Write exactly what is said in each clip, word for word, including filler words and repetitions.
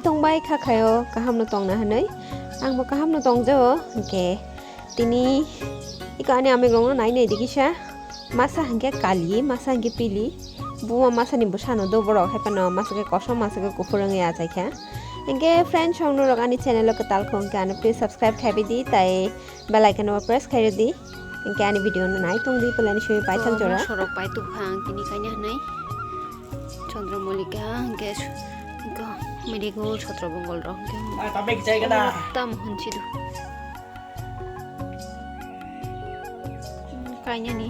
Tongbai kha khayo kaham no tongna hinwi. Ang bo kaham no tongjao, hwnkhe tini iko ani amik rok no nai nai di kisa. Masa hwnkhe kali, masa hwnkhe pili. Buma masa ni bwsa no do borok, hai phano masa khe kosom, masa khe kuphur wngwi achai kha. Hwnkhe friends, chwng norok ani channel o kwtal kho hwnkhe ano please subscribe khai bai di, tai bell icon o press khai rw di. Hwnkhe ani video no nai tong di, polani simi paithak jora. Sorok pai tubkha ang tini kanya hinwi. Chandra Malika, hwnkhe, hwnkhe, Mirigo, Chhatra Bongol rok, hwnkhe. Tam hwnchi do. Kainani.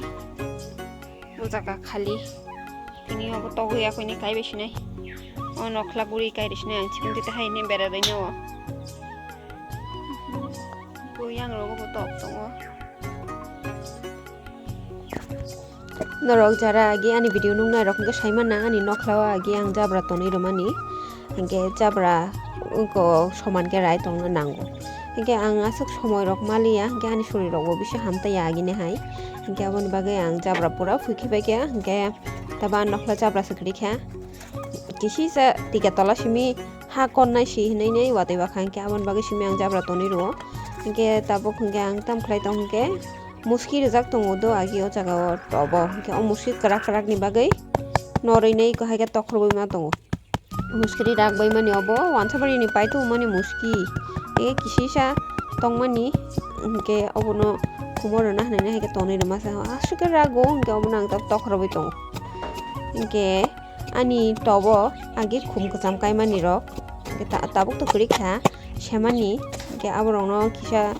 O jaga khali. Tini obo togwi akhwini kaibai sinai. O nokhla guri kairi sinai ang chikon tita haini bera bai no. Bo yang rogo bo tok tongo. Norok jara agi ani video nuknai rok hwnkhe sai manna ani nokhla o agi ang jabra tonwi rwmani. Hwnkhe jabra wngkok soman khe rai tongna nango. Hwnkhe ang aswk somoi rok maliya, hwnkhe ani suri rok bo bishi hamtaiya agini hai. Hwnkhe aboni bagwi ang jabra pura phuikhe paikha, hwnkhe tabo ang nokhla jabra swkri kha. Kisisa tika tola simi ha konnai si hinwi nei watwi bakha, hwnkhe aboni bagwi simi ang jabra tonwi rwo. Hwnkhe tabuk hwnkhe ang tam khlai tong hwnkhe muski rijak tongo do agi o jaga o tobo, hwnkhe o muski kwrak kwrak ni bagwi norwi nei ko hai khe tokhorwi ma tongo. Muskiri rak bai mani obo wansa bari ni pai tong mani muski. Ege kisisa tong mani hwnkhe obono khumo rwna hinwi hai khe tonwi rwma sa aswk khe rago hwnkhe obono ang tok tok rwui tongo. Hwnkhe ani tobo agi khum kwcham kai mani rok hwnkhe ta-, tabuk to kwrwi kha. Semani, hwnkhe aborokno kisa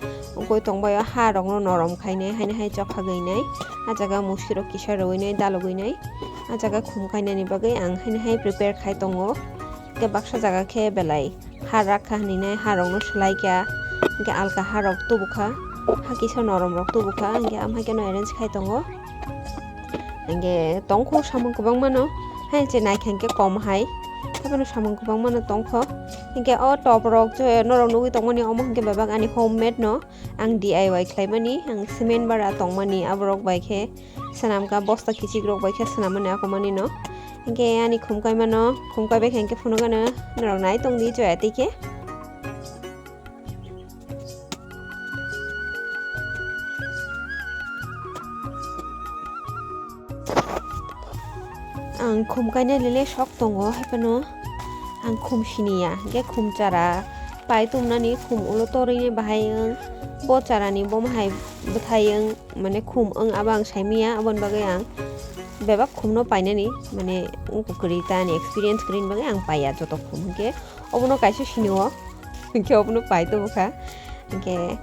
goi tongbaio, ha rokno norom khainai, haino hai chokha gwnai, ah jaga musi rok kisa rwui nai, dalogwi nai, ah jaga khum kainani bagwi ang haino hai prepare khai tongo. Hwnkhe baksa jaga khe belai ha rakha hinwi nai, ha rokno swlaikha, hwnkhe alka ha rok tubukha, ha kisa norom rok tubukha, hwnkhe amhai kheno arrange khai tongo. Hwnkhe tongkho samung kwbangmano, hai je naikha hwnkhe kom hai, haphano samung kwbangmano tongkho. Hwnkhe o top rok je norok nugwi tongmani omo hwnkhe bebak ani homemade no, ang D I Y khlaimani, ang cement bara tongmani aborok bai khe swnamkha, bosta kichik rok bai khe swnammani akomani no. Hwnkhe ani khum kaimano, khum kaibai khe hwnkhe phunukgano norok nai tongdi joya tei khe. Ang khum kainani le sok tongo, hai phano ang khum siniya, hwnkhe khum chara pai tongmani khum ulo torwi ni bahai wng, bo chara ni bo mahai bwthai wng, mane khum wng abo ang saimanya, aboni bagwi ang bebak khum no painani mane wngkha kwrwi ta ani experience kwrwini bagwi ang paiya joto khum, hwnkhe obono kaisa sinio. Hwnkhe obono pai tubukha. Hwnkhe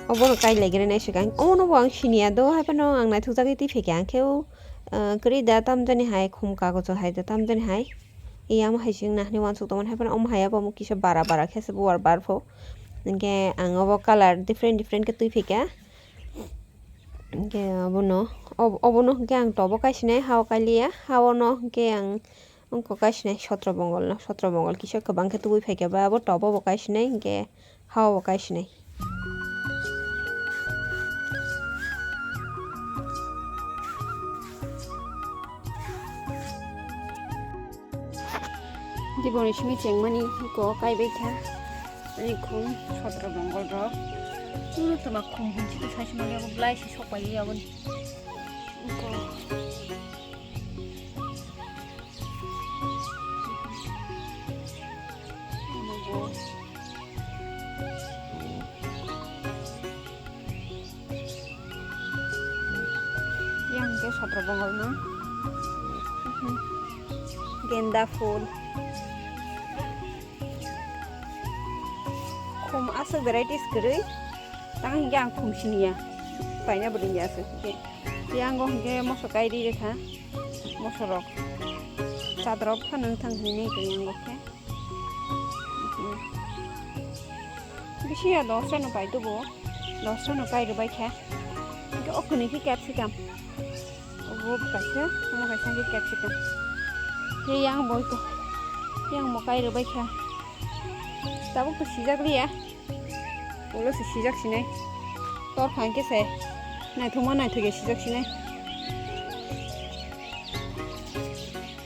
obono kai laigra nai swkang. Omono bo ang siniya do, hai phano ang naithokjagwi twi phaikha. Ang khe o, ah, kwrwi da tamjani hai, khum kagojo hai da tamjani hai. Iya omo hai se wngna hinwi uansuk tongmani, hai phano omo hai abo omo kisa bara bara khe se buar bar pho. Hwnkhe ang obo colour different different khe twi phaikha. Hwnkhe obono, ob-, obono hwnkhe ang tobo kaisinai, ha-o kailiya, ha-o no hwnkhe ang wngkha kaisinai Sotro Bongol no, Sotro Bongol kisa kwbang khe tubui phaikha ba abo tobo bo kaisinai, hwnkhe ha-o bo kaisinai. Diboni simi chengmani iko kaibai kha. Ani khum Sotro Bongol rok. Chwngno twma khum hinsi to saisi mali abo blai se sok pai aboni. Iko. Yang ke Sotro Bongol no. Genda phul. Khum aswk varieties kwrwi. Tang hingke ang khum siniya. Paina bwlingya aswk. Yang go hingke moso kairi rekha. Moso rok. Chadrok phano thang hini ke yang go khe. Bisi ya dos ta no pai tubo, dos ta no pai rwbai kha. Hingke o kwnwi khe capsicum. Obo kaisa, omo kaisa hingke capsicum. He yang bo iko, yang bo kai rwbai kha. Tabuk to sijak liya. Ulo se sijak sinai. Tor kha hingke se naithokma naithok ya sijak sinai.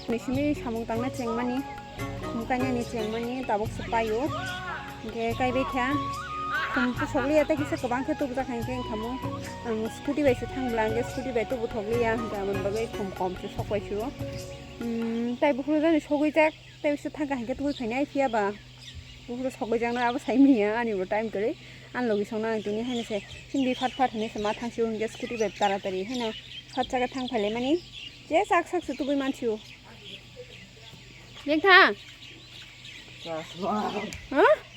Nini simi samung tangna chengmani. Kainani chengmani tabuk se paio. Hingke kaibai kha. Khum pusokliya tei kisa kwbang khe tubujak hai khe wngkhamu. Ang scooty bai se thang bwla hingke scooty bai tubuthokliya hingke aboni bagwi khum kom se sok bai sio. Hmm, tei buphuru jani sogwi jak tei se thangkha hingke tubui phainai phiya ba. Buphuru sogwi jakno abo sai manya ani bo time kwrwi. Ani logi songno ang tini haino se hindi phat phat hinwi se ma thang sio hingke scooty bai taratari haino phat saka thang phailaimani. Je sak sak se tubui mansio. Yang thang. Chasma. Huh?